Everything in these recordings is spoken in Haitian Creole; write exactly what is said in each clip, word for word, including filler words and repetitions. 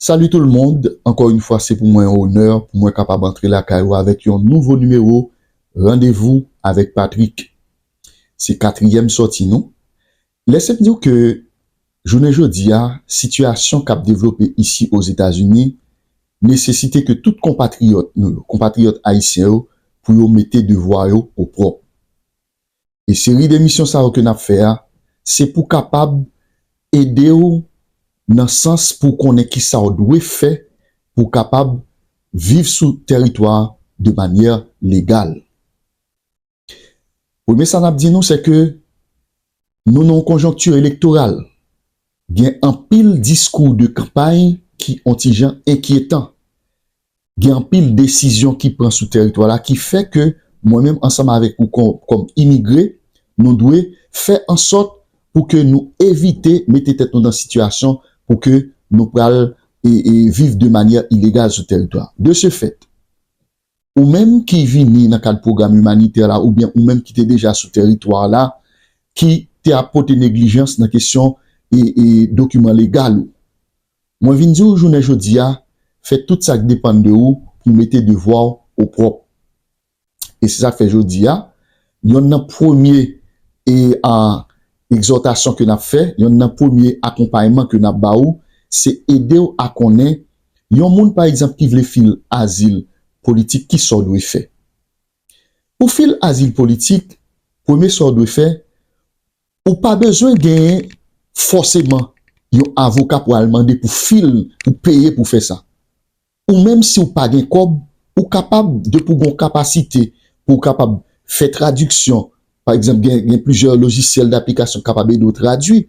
Salut tout le monde, ankò yon fwa se pou mwen yon onè pou mwen kapab antre lakay ou avèk yon nouvo nimewo Randevou avèk Patrick. Se katriyèm sòti nou. Lèse m di w ke jounen jodi a, sitiyasyon k ap devlope isi Ozetazini nesesite ke tout konpatriyòt nou yo, konpatriyòt ayisyen yo, pou yo mete devwa yo opwòp. E seri de misyon sa yo ke n ap fè a, se pou kapab ede w nan sans pou w konnen kisa w dwe fè pou w kapab viv sou tèritwa de manyè legal. Premye sa n ap di nou, se ke nou nan yon konjonkti elektoral. Gen anpil diskou de kanpay ki on ti jan enkyetan. Gen anpil desizyon ki pran sou tèritwa la ki fè ke mwen menm ansanm avèk ou kòm, kòm imigre, nou dwe fè an sòt pou ke nou evite mete tèt nou nan sitiyasyon pou ke nou pral e, e viv de manyè ilegal sou tèritwa. De ce fait, ou menm ki vini nan kad pwogram imanitè la oubyen ou menm ki te deja sou tèritwa la, ki te ap pote neglijans nan kesyon e, e dokiman legal ou. Mwen vin di w jounen jodi a, fè tout sa k depann de ou pou mete devwa w opwòp. E se sa k fè jodi a, yonn nan premye e a egzòtasyon ke n ap fè, yonn nan premye akonpayman ke n ap ba ou, se ede w a konnen yon moun, pa egzanp, ki vle fil azil politik, ki sa w dwe fè. Pou fil azil politik, premye sa w dwe fè, ou pa bezwen genyen fòseman yon avoka pou al mande pou fil, pou peye pou fè sa. Ou menm si w pa gen kòb, ou kapab, depi w gen kapasite pou w kapab fè tradiksyon, pa egzanp, gen, gen plizyè lojisyèl daplikasyon k kapab ede w tradui,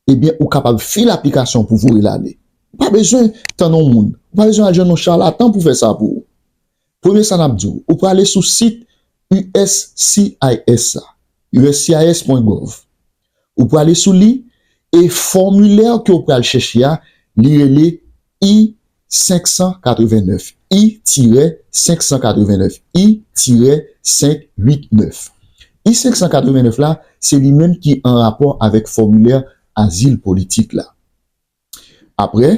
ebyen, ou kapab fil aplikasyon pou voye l ale. Ou pa bezwen tann yon moun. Ou pa bezwen al jwenn yon chalatan pou fè sa pou ou. Premye sa n ap di w, ou prale sou sit U S C I S la, U S C I S pwen gov. Ou prale sou li, e fòmilè ke w pral chèche a, li rele I senk san katrevennnèf, I tirè senk san katrevennnèf, I tirè senk uit nèf. I senk san katrevennnèf la, se li menm ki an rapò avèk fòmilè azil politik la. Apre,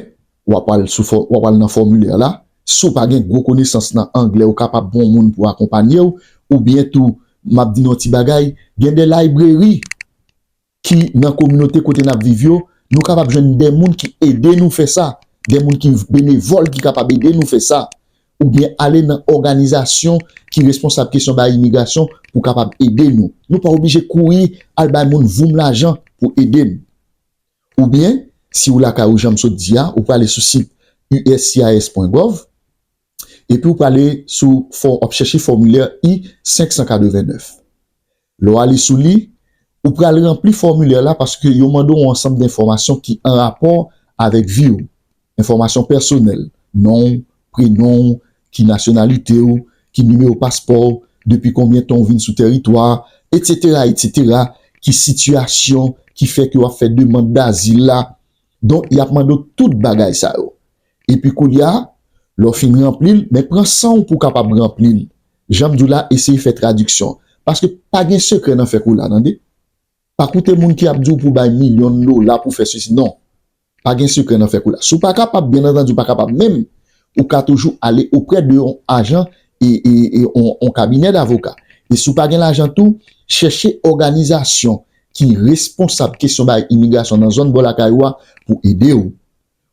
w ap al sou fò-, w ap al nan fòmilè la. Si w pa gen gwo konesans nan anglè, ou kapab pran yon moun pou akonpanye w, oubyen tou, m ap di nou yon ti bagay, gen de library ki nan kominote kote n ap viv yo, nou kapab jwenn de moun ki ede nou fè sa, de moun ki benevòl ki kapab ede nou fè sa, oubyen ale nan òganizasyon ki responsab kesyon bay imigrasyon pou kapab ede nou. Nou pa oblije kouri al bay moun voum lajan pou ede n. Oubyen, si w lakay ou, jan m sot di a, ou prale sou sit U S C I S pwen gov, epi w prale sou fò-, w ap chèche fòmilè I senk san katrevennnèf. Lè w ale sou li, ou pral ranpli fòmilè la paske yo mande w yon ansanm de enfòmasyon ki an rapò avèk vi w. Enfòmasyon pèsonèl, non w, prenon w, ki nasyonalite w, ki nimewo paspò w, depi konbyen tan w vin sou tèritwa, etsetera, etsetera, ki sitiyasyon ki fè ke w ap fè demann dazil la. Donk, y ap mande w tout bagay sa yo. Epi koulye a, lè w fin ranpli l, men pran san w pou w kapab ranpli l. Jan m di w la, eseye fè tradiksyon. Paske pa gen sekrè nan fè kou la, tande. Pa koute moun ki ap di w pou w bay milyon dola pou fè sesi. Non. Pa gen sekrè nan fè kou la. Si w pa kapab, byen antandi, w pa kapab menm, ou ka toujou ale oprè de yon ajan e, e, e yon, yon kabinè davoka. E si w pa gen lajan tou, chèche òganizasyon ki responsab kesyon bay imigrasyon nan zòn bò lakay ou a pou ede w.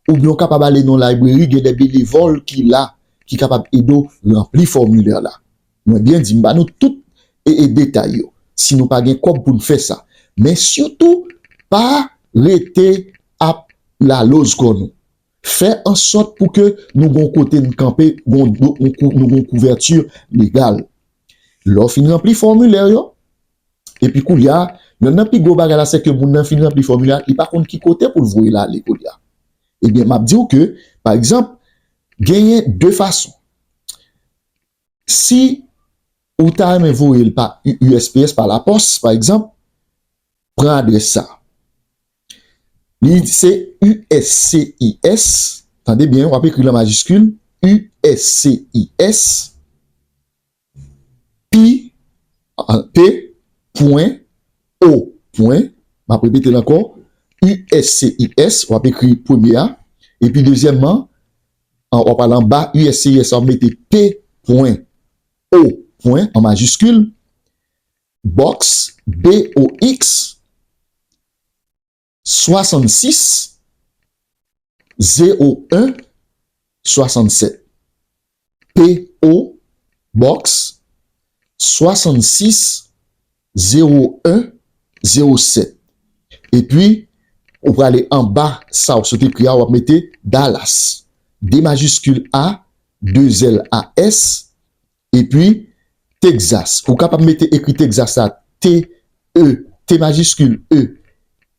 Oubyen w kapab ale nan library, gen de benevòl ki la, ki kapab ede w ranpli fòmilè la. Mwen byen di, m ba nou tout e, e detay yo. Si nou pa gen kòb pou n fè sa. Men sitou, pa rete ap laloz kò nou. Fè an sòt pou ke nou gon kote n kanpe, gon, gon, nou gon kouvèti legal. Lè w fin ranpli fòmilè yo, epi koulye a, yonn nan pi gwo bagay la, se ke moun nan fin ranpli fòmilè a, li pa konn ki kote pou l voye l ale koulye a. Ebyen, m ap di w ke, pa egzanp, genyen de fason. Si ou ta renmen voye l pa U S P S, pa lapòs, pa egzanp, pran adrès sa. Li se U S C I S, tande byen, w ap ekri l an majiskil, U S C I S, P, P, pwen, O, pwen, m ap repete l ankò, U S C I S, w ap ekri premye a, epi dezyèmman, an, w ap al anba U S C I S, w ap mete P pwen O pwen an majiskil, box, B O X, swasannsis, zewo en, swasannsèt. P O Box swasannsis zewo en zewo sèt. Epi, ou prale anba sa w sot ekri a, w ap mete Dallas. D majiskil A, de zèl A S, epi Texas. Ou kapab mete ekri Texas la T E, T majiskil E,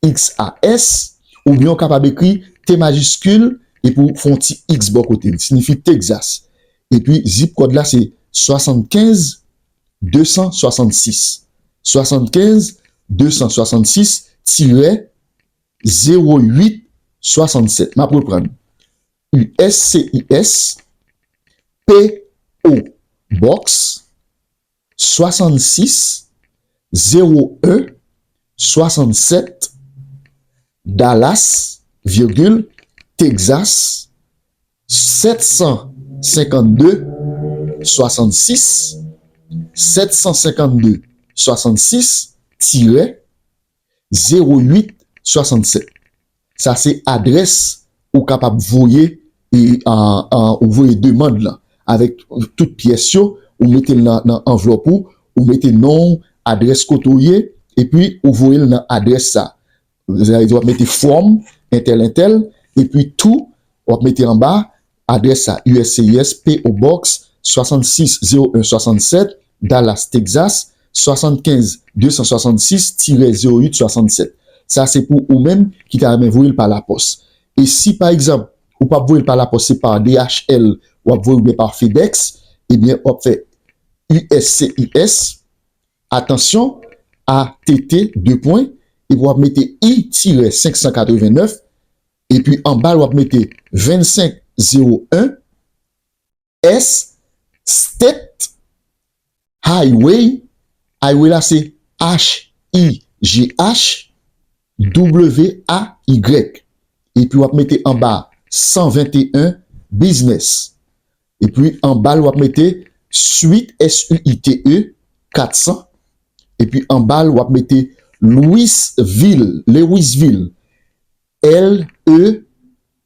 X A S, oubyen ou kapab ekri T majiskil epi w fè yon ti X bò kote l. Siyifi Texas. Epi zip kòd la se swasannkenz de san swasannsis. Swasannkenz de san swasannsis tirè zewo uit swasannsèt. M ap reprann. U S C I S, P O Box swasannsis zewo en swasannsèt, Dallas, virgil, Texas, sèt san senkannde swasannsis, sèt san senkannde swasannsis tirè zewo uit swasannsèt. Sa se adrès ou kapab voye, e, an, an, ou voye demann lan avèk tout pyès yo, ou mete l nan, nan anvlòp ou, ou mete non w, adrès kote w ye, epi ou voye l nan adrès sa. Sa vle di w ap mete from entèl entèl, epi tou w ap mete anba adrès sa, U S C I S, P O Box swasannsis zewo en swasannsèt, Dallas, Texas, swasannkenz de san swasannsis tirè zewo uit swasannsèt. Sa se pou ou menm ki ta renmen voye l pa lapòs. E si, pa egzanp, ou p ap voye l pa lapòs, se pa D H L w ap voye oubyen pa FedEx, ebyen, w ap fè U S C I S, atansyon, A T T, de pwen, epi w ap mete I tirè senk san katreven nèf, epi anba l w ap mete vennsenk zewo en, S, State, Highway, Highway la se H I G H W A Y. Epi w ap mete anba san venteyen, Business. Epi anba l w ap mete Suite, S U I T E, kat san. Epi anba l w ap mete Louisville, Louisville, L E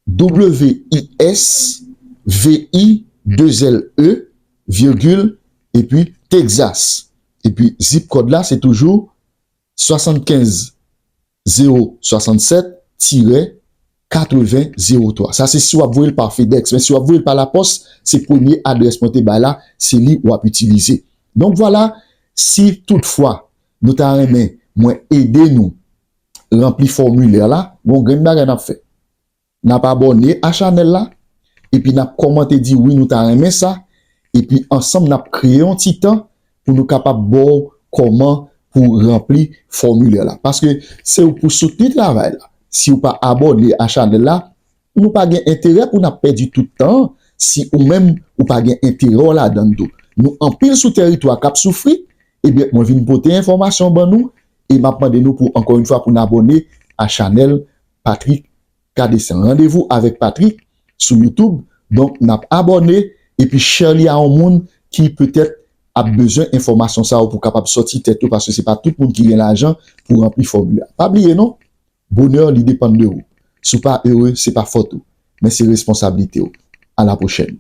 W I S V I de zèl E, virgil, epi Texas. Epi zip kòd la, se toujou swasannkenz zewo swasannsèt tirè katreven zewo twa. Sa se si w ap voye l pa FedEx. Men si w ap voye l pa lapòs, se premye adrès mwen te bay la, se li w ap itilize. Donk vwala, si toutfwa nou ta renmen mwen ede nou ranpli fòmilè la, gon grenn bagay n ap fè. N ap abòne a chanèl la, epi n ap kòmante di wi nou ta renmen sa, epi ansanm n ap kreye yon ti tan pou nou kapab ba w kòman pou ranpli fòmilè la. Paske se ou pou soutni travay la. Si ou pa abòne a chanèl la, nou pa gen enterè pou n ap pèdi tout tan an si ou menm ou pa gen enterè w ladan l tou. Nou anpil sou tèritwa k ap soufri, ebyen, mwen vin pote enfòmasyon ban nou, e m ap mande nou pou, ankò yon fwa, pou n abòne a chanèl Patrick Cadesan. Randevou avèk Patrick sou YouTube. Donk, n ap abòne epi share li a yon moun ki petèt ap bezwen enfòmasyon sa yo pou kapab sòti tèt yo, paske se pa tout moun ki gen lajan pou ranpli fòmilè. Pa bliye non, bonè li depann de ou. Si w pa ere, se pa fòt ou, men se responsablite w. A la pwochèn.